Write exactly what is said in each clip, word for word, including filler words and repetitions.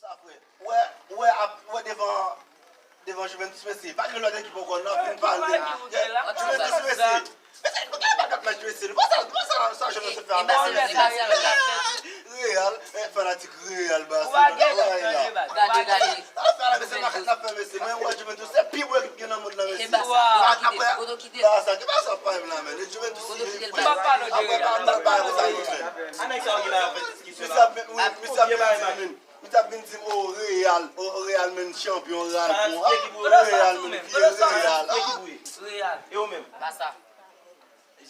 Sa frè. Ou wè, ou wè, ap, ou wè devan, devan Juventus mesye. Pa gen lòt ekip ankò non, ap vin pale. Juventus mesye. Mesye, nou gen bagay match mesye. Nou pa sa, nou pa sa, sa Juventus fè a Barcelone mesye. Real, eh, fanatik Real, Barcelone. Gade, gade. Sa fè la mesye, makat n ap fè mesye. Mwen, mwen, Juventus se pi bon ekip gen nan mond lan mesye. Apre, Barça, ki Barça pa menm la men. Juventus si frè. Apre, pa, pa, pa, pa, sa nou fè. Anèk sa w gen la fè diskisyon la. Misye ap vin di m, misye ap vin di m, o Real, o Real menm chanpyon, Real bon, Real menm vye Real. Real. E ou menm? Barça.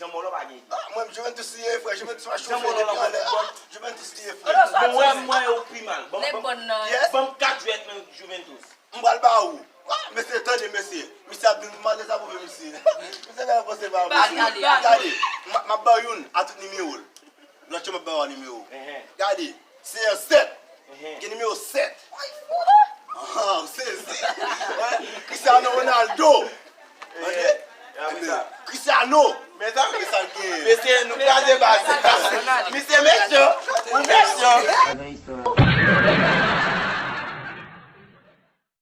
Jan Molo pa gen ekip. Ah, mwen, Juventus li ye, frè. Juventus pa chofè depi anlè. Ah, Juventus li ye, frè. Bon, wè, mwen, yo pi mal. Bon, bon, bon, kat jwèt nan Juventus. M pral ba ou. Ah, mesye, tande, mesye. Misye ap vin mande sa pou fè misye. Misye ka panse pa bon. Gade, m ap ba youn a tout nimewo l. Lòt yo m ap ba w a nimewo. Gade, se sèt. Gen nimewo sèt. Ah, ou sezi. Cristiano Ronaldo. Tande? Cristiano. Mezanmi, sa l genyen. Mesye, nou kraze baz. Misye mechan. Ou mechan.